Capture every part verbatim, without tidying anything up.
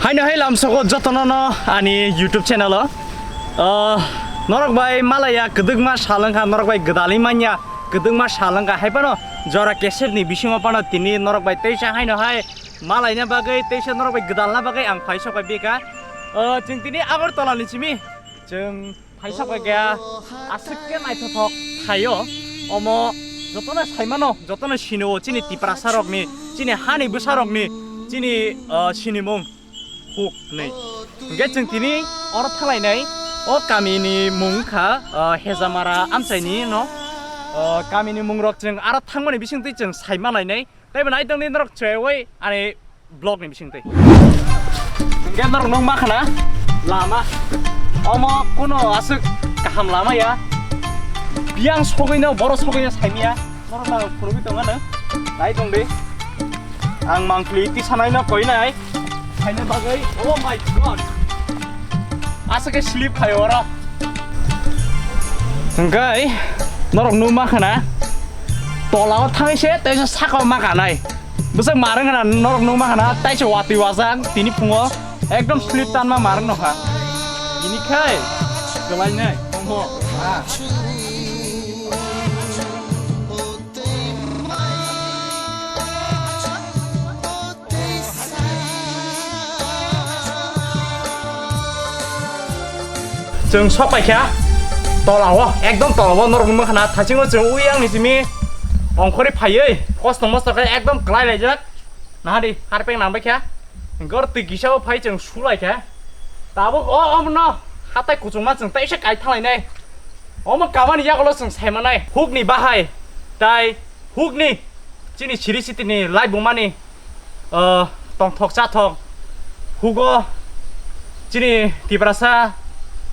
Haino hai lamsogo jotono no ani YouTube channel o. Ah, norok bai malaya kwdwkma sal wngkha, norok bai gwdalwi manya kwdwkma sal wngkha, hai phano jora cassette ni bisingo phano tini norok bai teisa haino hai malaina bagwi, teisa norok bai gwdalna bagwi ang phai sok bai bika. Ah, chwng tini Agartala ni simi, chwng Phaisa koi khe aswk khe naithothok thaio. Omo jotono saimano, jotono sinio chini Tiprasa rokni, chini hani bwsa rokni, chini, ah, sinimung huk hwnwi. Hwnkhe chwng tini oro thanglainai, o kamini mung wngkha, ah, Hejamara amchaini no, ah, kamini mungrok chwng aro thangmani bisingtwi chwng saima lainai. Tei bo nai tongdi norok chwewoi ani vlog ni bisingtwi. Hwnkhe norok nung ma khana lama. Omo kuno aswk kaham lama ya. Biyang sogwino, boro sogwino saimya. Norok ma phurugwi tongano. Nai tongdi. Ang mangpli ti sanaino koinai. Khaina bagwi, oh my God. Aswk khe slip khaio oro. Hwnkhe norok nung ma khana. Tola o thangwi se tei se saka o ma kanai. Bwswk marwng khana norok nung ma khana, tei se watwi wajak tini phungo ekdom slip tanma marwng nokha. Bini khai kwlainai omo. Ah. Chwng sok paikha tola o, ekdom tola o norok nungma khana, thaisingo chwng uyang ni simi ongkhorwi phaiwi kosto mosto khe ekdom kwlai laijak. Nahadi harpeng nang baikha, gor twi kisa o phai chwng sulaikha. Tabuk o, omono hatai kuchukma chwng teisa kai thanglainai. Omo kamani yagulo chwng saimanai hukni bahai tai hukni chini siri sitini laibumani, ah, tongthok chathok hugo chini Tiprasa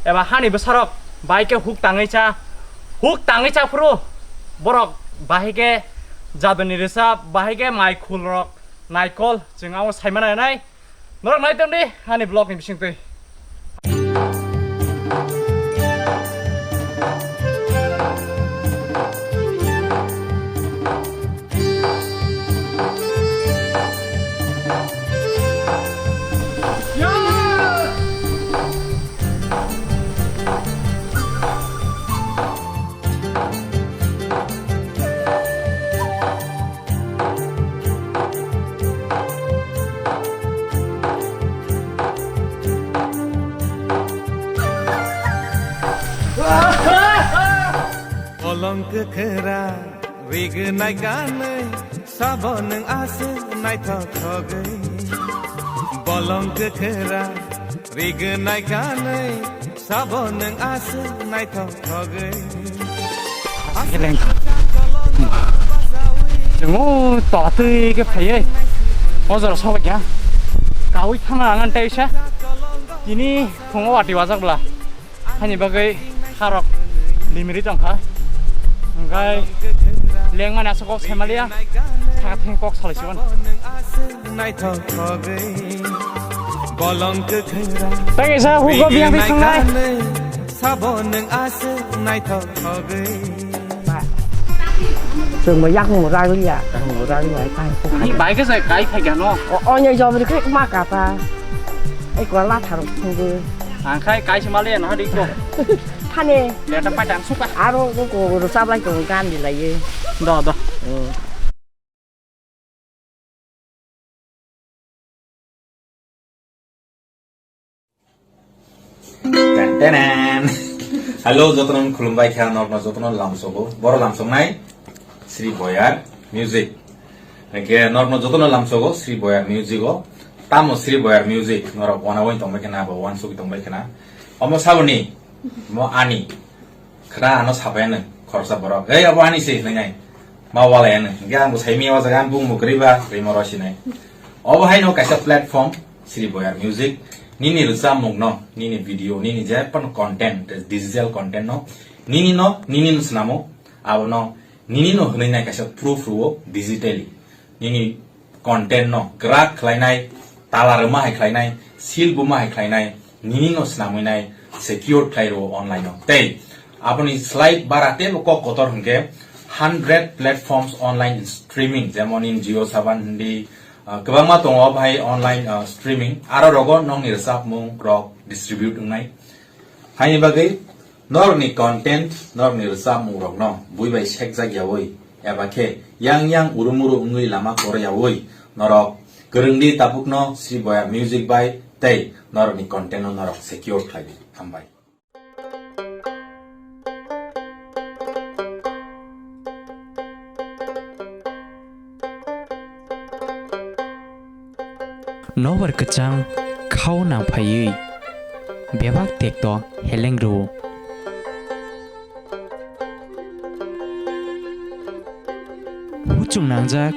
eba hani bwsarok bahai khe huk tangwi cha, huk tangwi cha phuru borok bahai khe jadoni rwchap, bahai khe mai khulrok naikol chwng amo saimanai nai. Norok nai tongdi ani vlog ni bisingtwi. Bolong kwkhwra rignai kanwi, sabo nwng aswk naithothogwi. Bolong kwkhwra rignai kanwi, sabo nwng aswk naithothogwi. Geleng. Chwng o tola twi khe phaiwi o jora sobai kha. Kaui thangna ang tei sa. Tini phungo watwi wajak bwla. Hani bagwi harok limiri tongkha. Hwnkhe lengmani aswk kok saimaliya. Sakha thengwi kok salai siwan. Naithothogwi bolong kwkhwra. Tei kaisa hugo biyang twi thangnai. Sabo nwng aswk naithothogwi. Chwng bo yakung bo ragwi ya. Yakung bo ragwi ya, kai. Ni bai khe sai kai khai gano. O, o nyai jobri khai ma kata. Ei ko la tharo phungu. Ang khai kai se maliya na di ko. Thane. Le ta pai tang suka. Aro ko ko ro sablai ko gan di lai ye. Do, do. Hmm. Ten, tenen. Hello, jotono khulumbai kha, norokno jotono lamsogo. Boro lamsoknai Sri Boyar Music. Hingke norokno jotono lamsogo Sri Boyar Music o. Tamo Sri Boyar Music, norok wana wani tongbai khana, abo wansugwi tongbai khana. Omo saboni, mo ani. Khna ano sapai ano khoroksa borok. Ei, abo ani se hinwi nai. Ma walai ano. Hingke ang bo sai miya o jaga ang bung bo kwrwi ba, rimo rw sinai. Obo hai no kaisa platform, Sri Boyar Music. Nini rwchapmung no, nini video, nini je pan content, digital content no, nini no, nini no swnamo. Abo no, nini no hinwi nai kaisa proof rwo digitally. Nini content no kwrak khlainai, tala rwma hai khlainai, seal buma hai khlainai, nini no swnamwi nai secure khlai rwo online no. Tei aboni slai bara teibo kok kotor hwnkhe hundred platforms online streaming, jemon in JioSaavn hindi, Ah, kwbangma tongo bhai online, ah, streaming, aro rogo nokni rwchapmung rok distribute wngnai. Haini bagwi norokni content, norokni rwchapmung rokno bui bai sekjak yawi eba khe yang yang urumuru wngwi lama koro yawi norok kwrwngdi tabukno Sri Boya Music bai tei norokni content no norok secure khlai di. Hambai. Nobar kwchang khao nang phaiwi bebak tekto heleng rwo. Huchung nangjak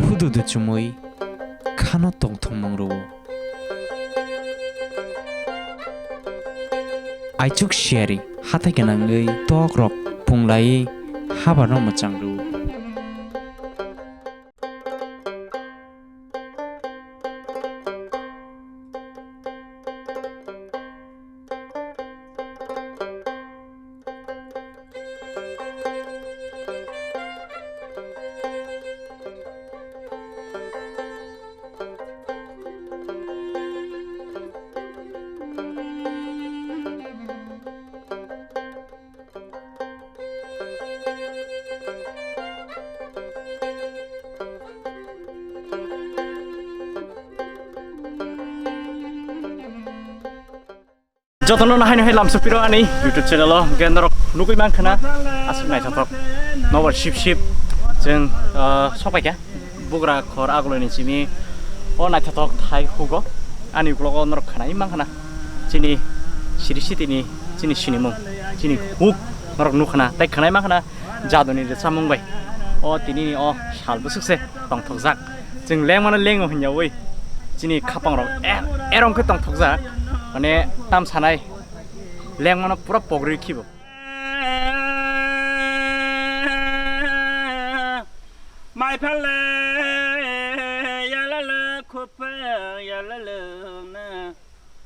phududu chumui khano tongthokmung rwo. Aichuk siyari hathai gwnangwi tok rok punglaiwi habarno mwchang rwo. Jotono nahai nahai lamsok piro ani YouTube channel o, hwnkhe norok nugwi mankha na aswk naithothok nobar sip sip. Chwng, ah, sokpaikha bugra khor aguloni simi o naithothok thai hugo. Ani uklogo norok khwnai mankha na chini siri sitini chini sinimung, chini huk norok nukha na tei khwnai mankha na jadoni rwchapmung bai. O tini o sal bwswk se tongthokjak. Chwng lengmano lengo hwnyawi chini khapangrok e-, erong khe tongthokjak, mane tam sanai lengmano pura pogri khibo. Mai phale yalala khupa yalala na.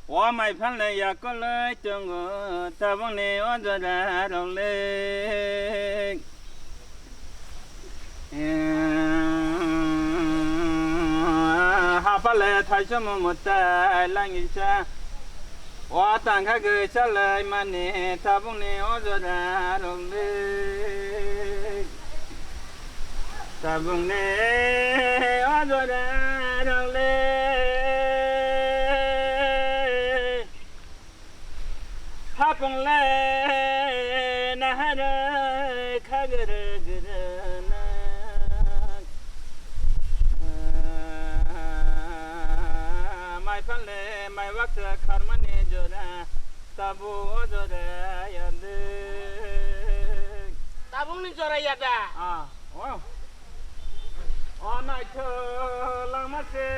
O mai phalni yakolwi tongo tabukni o jora rok le. Hapale thaisomo mwtai langisa. O tangkha gwi chalai mani tabukni o jora rok le. Tabukni o jora rok le. Hapung le nahara khagra gra na. Mai phalni mai waksa kharmani jora. Tabuk o jora yandwk. Tabukni jora yada. Ah, o. O naithok langma se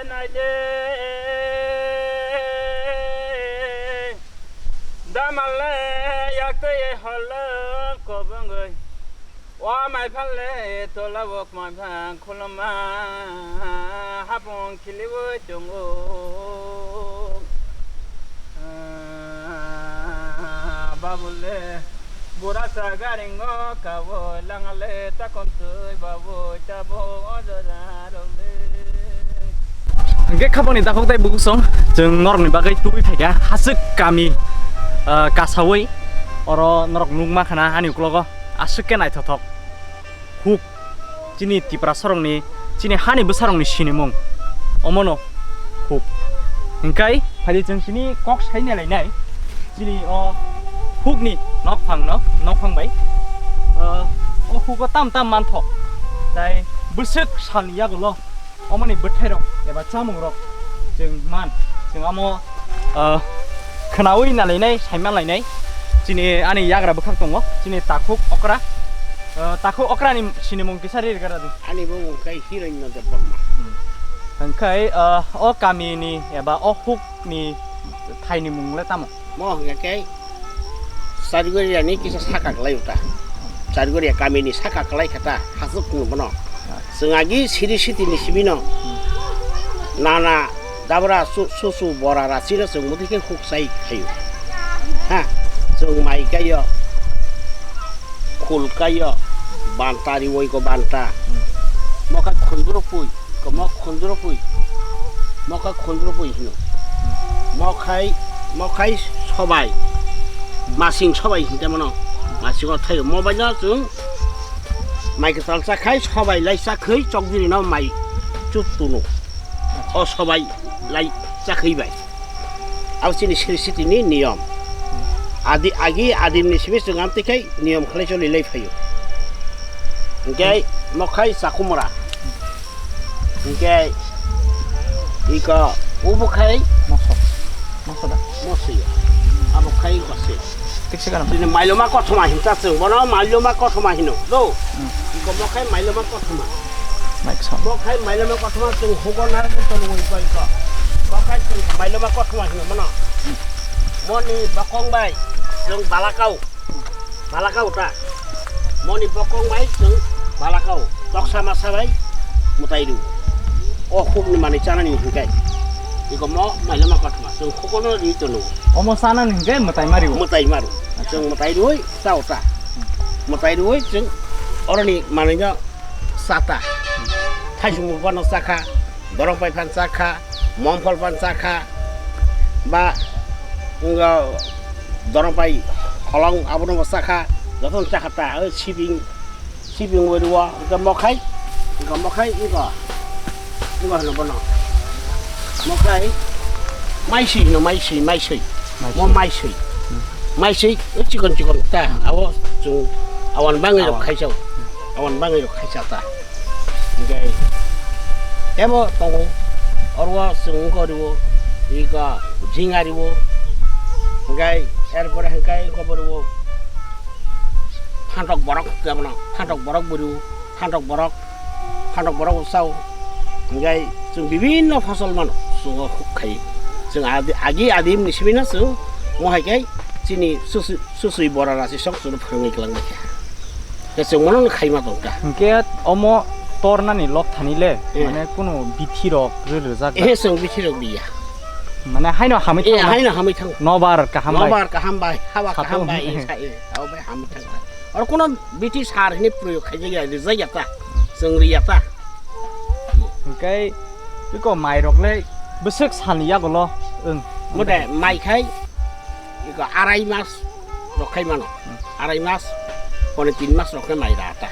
naide. Damal le yaktwi holong kobongoi. O mai phalni tola bok mai phang khuluma hapung khiliwi tongo. Babule burasa garingo kabo langale takontwi babu tabo ojora role. Hingke khapangni dakhok tai bukusong chwng norokni bagwi tubui phaikha haswk kami, ah, kasawi oro norok nukma khana ani uklogo aswk khe naithothok. Huk, chini Tiprasarokni, chini hani bwsarokni sinimung. Omono huk. Hingkai, phaidi chwng chini kok sai nelainai. Chini o hukni nokphang no, nokphang bai. O, o hugo tam tam manthok. Tai bwswk salni yagulo. Omoni bwthairok eba chamungrok chwng man, chwng amo, ah, khwnaui nalainai, saiman lainai. Chini ani yagra bwkhak tongo, chini takhuk okra. Ah, takhuk okrani sinimung kisa ri rwgara di. Ani bumung khe Hiranya Debbarma. Hmm. Hwnkhe, ah, o kamini eba o hukni thaini mung le tamo? Mo hwnkhe khe Charigoriani kisa saka kwlai uta. Charigoria kamini saka kwlai kha ta, hasuk phung bono. Chwng agi siri siti ni simi no. Nana jabra su, su, su bora ra chino chwng muti khe huk sai khayu. Ha, chwng mai kayo, khul kayo, banta riwoi ko banta. Mo kha khundro pui. Mo khondro pui. Mo kha khondro pui hino. Mo khai, mo khai sobai. Masing sobai hinte mono. Masingo thaio. Mo bai no chwng mai kwtal cha khai sobai lai cha khwi chokdiri no mai chut tuno. O sobai lai cha khwi bai. Abo chini srishti ni niyom. Adi, agi adim ni simi chwng amtwi khai niyom khlai choli lai phaio. Hwnkhe mo khai chakhumra. Hwnkhe iko ubo khai moso. Moso da? Moso ya. Abo khai iko se. Tikse kana? Chini mailoma kothoma hinta chwng. Bono mailoma kothoma hino. Do. Hmm. Iko mo khai mailoma kothoma. Mike son. Mo khai mailoma kothoma chwng hugo na ko tong wi ko iko. Mo khai chwng mailoma kothoma hino mono. Moni bokong bai chwng balakau. Balakau ta. Moni bokong bai chwng balakau. Toksa masa bai mutai ru. O khuk ni mani chana ni hingkai. Iko mo mailoma kothoma chwng hugo no ri tono. Omo sana ni hingkai mutai mari. Mutai maru. Chwng mutai rui chao ta. Mutai rui chwng oroni mani no sata. Thaisung bo no sakha, dorong pai phan sakha, mom phol phan sakha, ba nga dorong pai holong abono bo sakha, joto sakha ta, o sibing, sibing bo ruwa, ga mokhai, ga mokhai, ga, ga hano bono. Mokhai, maisui no, maisui, maisui, mo maisui. Maisui, o chikon chikon ta, abo chung, awan bangwi rok khaisao. Awan bangwi rok khaisa ta. Hingke ebo tongo, oro chwng wngkha riwo, iko jhinga riwo, hingke erpore hingke iko bo riwo, phantok borok, kebono phantok borok bo riwo, phantok borok, phantok borok bo sao, hingke chwng bibinno phosol mano, chwng o huk khai, chwng adi, agi adim ni simi no chwng mo hai khe chini susu, susui bora rasi sok chwng phwrwngwi kwlangma khe. Khe chwng mono no khaima tong kha. Hingke omo tornani lok thani le, eh, mane kuno bithi rok rw rwjak da? Eh, chwng bithi rok biya. Mane haino hamwi, eh, thangna? Haino hamwi thang. Nobar kaham bai. Nobar kaham bai, hawa kaham bai, eh, sa, eh, hawa bai hamwi thang. Oro kuno bithi sar hini proyog khaijak ya, rijak ya ta. Chwng riya ta. Hingke iko mai rok le bwswk sal ni yagulo wng. Mode mai khai iko arai mas rok khai mano. Hmm. Arai mas, pone tin mas rok khe mai ra ta.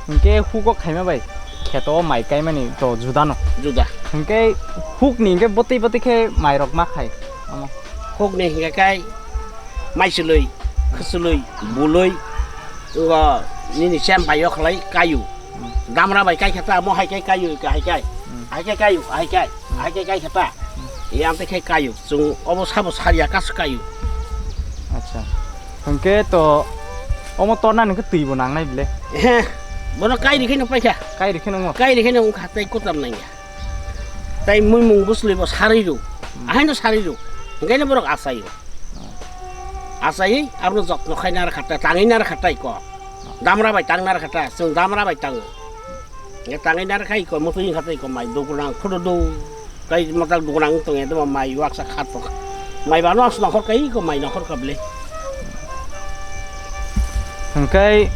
Hingke hugo khaima bai kheto o mai kaimani to juda no. Juda. Hingke huk ni hingke bwtwi bwtwi khe mai rok ma khai. Omo. Huk ni hingke kai mai sului, khusului, bului, ngo nini sem bai o khlai kayu. Damra bai kai khe ta, mo hai kai kayu, hai kai. Hmm. Hai kai kayu, hai kai. Hmm. Hai kai kai khe ta. Hmm. Yang te khai kayu, chung obo sabo saria kas kayu. Acha. Hingke to omo torna ningke twi bo nangnai bile. He. Bono kai ri khe no paikha. Kai ri khe no mo. Kai ri khe no wngkha, tei kutam nangya. Tei mui mung bwsli bo sarwi ru. Hmm. Ahaino sarwi ru. Hingke no borok achaio. Hmm. Achai, abono jotno khai narwkha ta, tangwi narwkha ta iko. Damra bai tang narwkha ta, chwng damra bai tango. Hingke tangwi narwkha iko, motwi wngkha ta iko mai dugunang, photo do. Tei motak dugunang wng tongya, duma mai waksa kha tongkha. Mai bano aswk nongkhor kai iko, mai nongkhor kha bwle. Hingke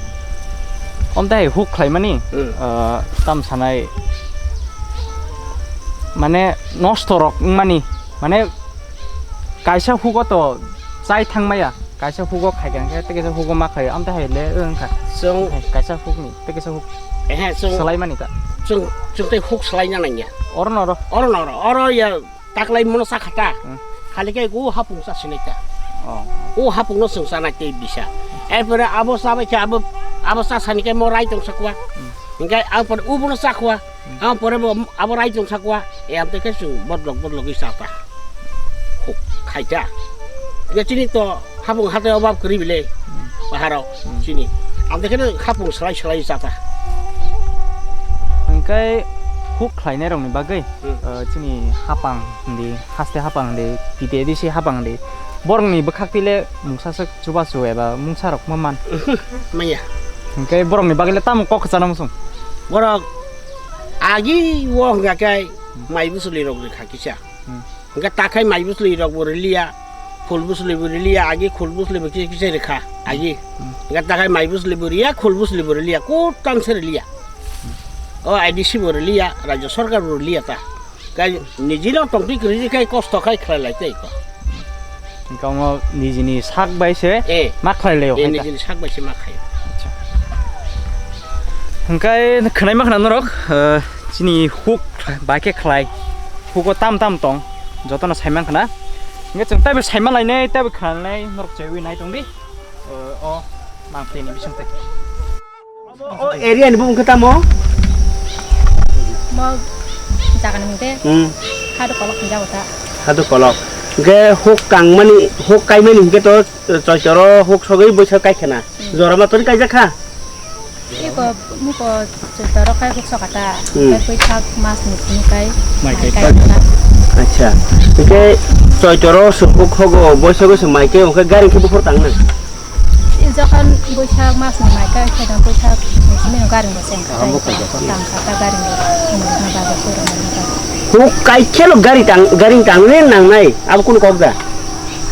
omtai huk khlaimani, hmm, ah, tam sanai, mane nosto rok wngmani, mane kaisa hugo to chai thangmaya. Kaisa hugo khai khe, tei kaisa hugo ma khai, amtwi hai le wng kha. Chwng hai kaisa hukni, tei kaisa huk ehe, chwng swlaimani ta. Chwng, chwng tei huk swlaina nangya. Oro no oro. Oro no oro, oro ya taklai mono cha kha ta. Hmm. Khali khe o hapung cha sinai ta. Oh. O hapung no chwng chanai tei bisa. Erpore abo chabai khe abo, abo cha sani khe mo rai tong sakwa. Hmm. Hingke ang pore ubono chakhwa. Ang pore bo abo rai tong sakwa, e amtwi khe chwng bodlok bodlogwi chata. Khuk khaita. Hingke chini to hapung hatai obab kwrwi bile. Hmm. Baharo, hmm, chini. Amtwi khe hapung slai slai chata. Hingke khuk khlainai rokni bagwi, hmm, eh, chini hapang hindi, haste hapang hindi, T T A D C hapang hindi. Borokni bwkhak twi le mungsa swk chubachu eba mungsa rok ma man. Manya. Hingke borokni bagwi le tamo kok kwchana muchung. Borok agi o hingka khe mai bwswli rok rikha kisa. Hmm. Hingke takhai mai bwswli rok bo riliya, khul bwswli bo riliya, agi khul bwswli bo kisa kisa rikha, agi. Hmm. Hingke takhai mai bwswli bo riya, khul bwswli bo riliya, kutan se riliya. Hmm. O I D C bo rwliya, Rajya Sarkar bo rwliya ta. Kai nijino tongtwi kwrwi kai kosto khai khlai lai tei ko. Wngkha omo nijini sak bai se Eh. ma khlai laio Eh, hai ta. Nijini sak bai se ma khaio. Acha. Hwnkhe khwnai ma khna norok, eh, chini huk bai khe khlai. Hugo tam tam tong. Jotono saiman khna. Hwnkhe chwng taibo saiman lainai, taibo khna lainai norok chewi nai tong di. Eh, o mangpili ni bising tei. O area ni bumung khe tamo? Mo jaga ni mungke Hmm. Hadu kolok ni jaga ta. Hadu kolok. Hwnkhe huk kangmani, huk kaimani hwnkhe to, eh, Choitoro huk sogwi Boisak kaikhana. Hmm. Jora ma tori kaijak kha? Iko muko Choitoro kai huk sokata. Hmm. Kai Boisak mas ni sini kai. Mai kai. Mai kai na. Acha. Hwnkhe Choitoro se huk hogo, Boisago se mai kai, hwnkhe gari khe buphur tang nang? Jokhon Boisak mas ni mai kai, khe Boisak ni simi no gari bo seng kha. Tang kha ta gari bo. Huk kai kheno gari tang, gari tang le nang nai. Abo kun kok da?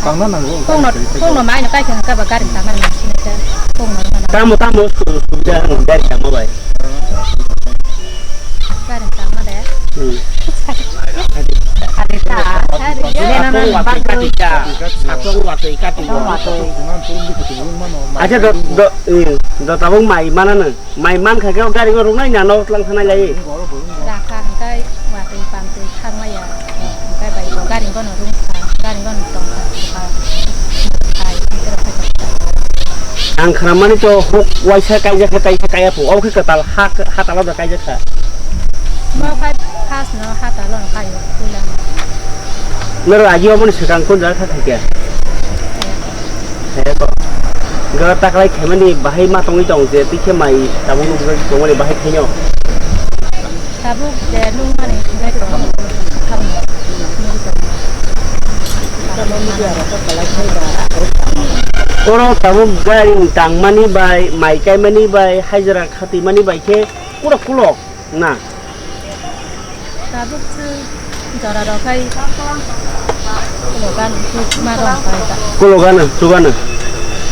Tangna nango. Kok no, kok no mai no kai kha ba gari tang nang sini ta. Kok no. Tamo, tamo, su, su, gari tang bai. Gari tangma de. Hmm. Hari ta, hari. Apong watui kati ta. Apong watui kati. Apong watui. Acha do, do, eh, do tabuk mai mana nang. Mai man kha khe gari go rung nai na no tlang thanai lai. Rakha hwnkhe watui pamtui thangmaya. Hwnkhe bai bo gari go no rung kha, gari go no tong kha. Ang khna mani to huk waisa kaijak khe kaisa kaya phu. Obo khe kwtal ha, ha tala da kaijak kha. Mo khai khas no ha tala no kaio pula. Noro agi obo ni swkang kun jaga kha khaikya. He to. Ga taklai khaimani bahai ma tongwi tong je tikhe mai tabuk nuk tongmani bahai khaino. Tabuk je nungmani hwnwi tongo, tamo nugwi tongo. Oro tabuk gari tangmani bai, mai kaimani bai, hajra khatimani bai khe kurok kulok na. Tabuk se jora rok hai kulogan ma rong pai ta. Kulogana, chugana.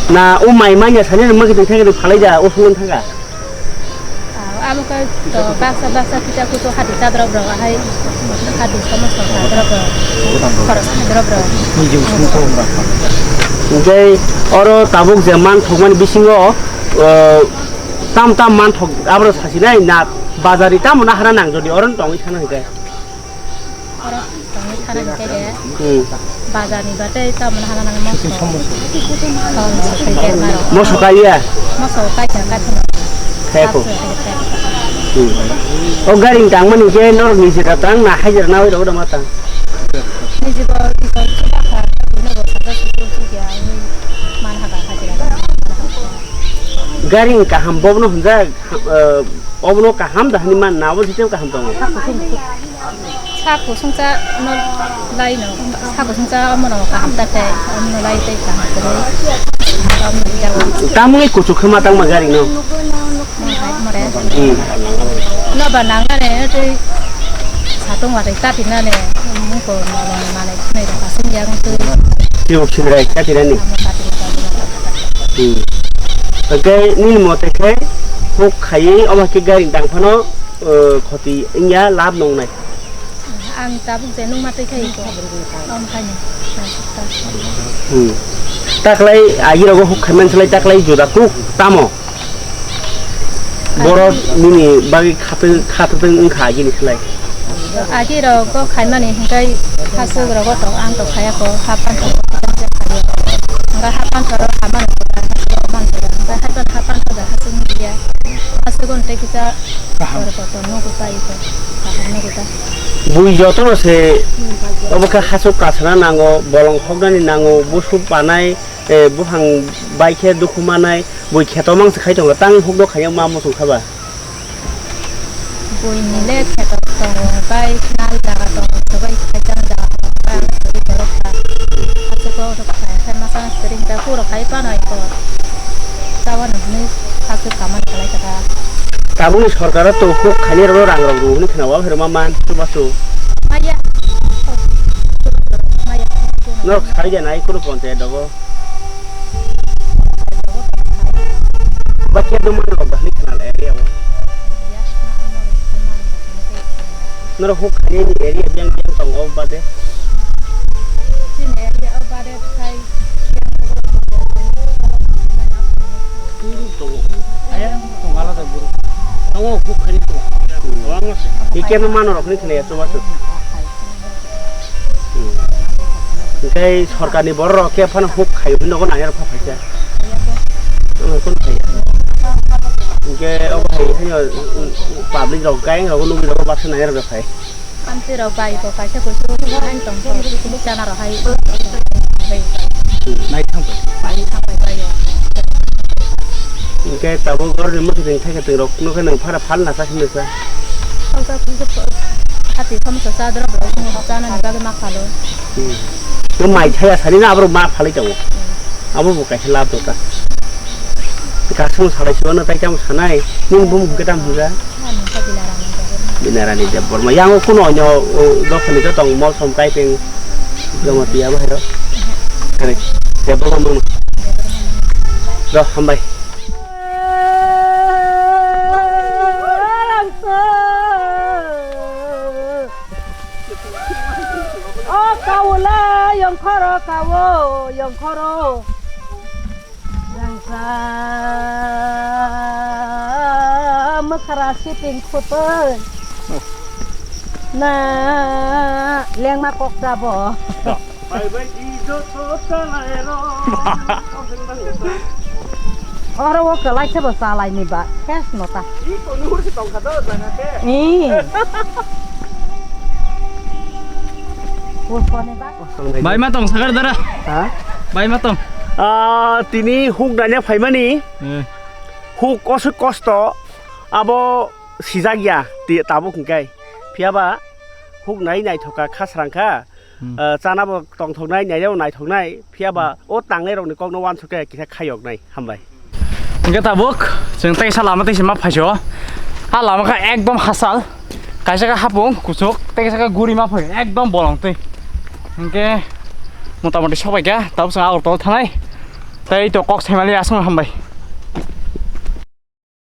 Na o mai manya sani rwma khe tongthai khe phalai da, o sungwi thangkha. Ah, amo khe to baksa baksa kisa kutu hati chadrop rok hai hati somosto chadrop rok. Khoros chadrop rok. Hwnkhe oro tabuk je man thokmani bisingo, o, tam tam man thok abro sasinai na bazari tamo na hara nang jodi oro tongwi thana hwnkhe. Oro tongwi thana hwnkhe de Hmm. Bazar ni batei tamoni hana nang moso. Moso kaiya? Moso kaisa kaisa. Khe ko. Hmm. O gari tangmani khe norok ni jeta tang na hajira na oi rok ma tang? Ni jibo ni jibo bakha ni bo sada susu suya ni man haba hajira. Gari kaham bobno hwnjak, eh, obono kaham da hani man na obo jete kaham tongo. Sa kusung sa no lai no, sa kusung sa omo no kaham ta tei, omo no lai tei kaham kwrwi. Omo no jago. Tamoni kuchuk khe ma tangma gari no? Mo hai more. Hmm. No ba nang na ne tei satung wa tei ta tin na ne, mung ko no manai sinai da kasung yang tei. Tio sinrai ta tin na ne. Amo ta tin na. Hmm. Oke, nini mote khe huk khaiwi omo khe gari tang phano, eh, khoti wngya lab nongnai. Ang tabuk je nungma twi khai ko. Om khai ni. Hmm. Taklai agi rogo huk khaiman slai taklai juda kuk tamo. Borok nini bagwi khatwi khatwi wngkha agini slai. Agi rogo khaimani hingkai hasuk rogo to ang to khaya ko hapan to. Hingkai hapan to ro khamani hingkai hapan to da hasuk ni ya. Hasuk on tei kisa. Kaham. Bui jotono se obo khe hasuk kasana nango, bolong hoknani nango, busu panai, eh, buphang bai khe dukhu manai, bui kheto mangsa khai tongo, tang hukno khaiyang ma muchung kha ba? Bui ni le kheto tongo, bai nal jaga tongo, sobai khaijak jaga tongo, bai ang suri borok kha. Hasuk o rok kha, khe masa suri hingkhe huro khai panai ko. Tabukni sorkaro to huk khainai rokno rang rok rw hwnwi khna o, aphuru ma man chubachu. Maya. Maya. Norok sai de nai kunu ponte dogo. Ba khe do man rok bahni khna le area o. Norok huk khainani area biyang biyang tongo, o bade? Chini area o bade khai. Guru tongo. Aya tongo alada guru. Tongo, huk khainani tongo. Tongo se. Hike ma mano rok ni khnaya chubachu. Hingke sorkarni borok rok khe phano huk khayo, nogo nangya rok pha phaikha. Omo kun phai. Hingke obo hai haino public rok, gang rok nugwi rok baksa nangya rok phai. Amtwi rok bai bo kaisa kusu hai tong tong, chana rok hai. Nai thang bai. Bai thang bai bai. Hingke tabuk oroni mwkhwtwng thai khe twi rok nukhe nwng phara phal nasa hinwi sa. Hati khamsa cha dra bro, chana ni bagwi ma phalo. Hmm. Nwng mai thaya sani na aborok ma phalwi tongo. Abo bo kaisa lab dota. Kasung salai siwano tai tamo sanai. Nwng bumung khe tam hwnja? Ani kha Binarani Debbarma. Binarani Debbarma. Yang o kuno onyo, o, dophani jotong Molsom Kaipeng Jamatia bo hairo. Kare Debbarma mangno. Debbarma mangno. Ro, hambai. O kaula yongkhoro kawo yongkhoro. Rangsa mwkhra siping khutoi. Na lengma kok chabo. Bai bai di joto chalairok. Oro o kwlai sabo chalaini ba. Khes nota. Ih, kunu hur si tongkha do, jana te. Ih. Pusponi ba. Bai ma tong sakar dara. Ha? Bai ma tong. Ah, tini huk danya phaimani. Eh. Huk kosuk kosto. Abo sijak ya, ti tabuk hingkai. Phiya ba huk nai naithoka kha srang kha. Hmm. Ah, chana bo tongthoknai, naina bo naithoknai. Phiya ba o tangnai rokni kokno uansuk khe kisa khayoknai. Hambai. Hingke tabuk chwng teisa lama teisa ma phaisio. Ha lama kha ekdom hachal. Kaisa khe hapung kuchuk, teisa khe guri ma phai ekdom bolong twi. Hingke motamoti sobai kha, tabuk chwng Agartala thanai. Tei to kok saimali aswk hambai.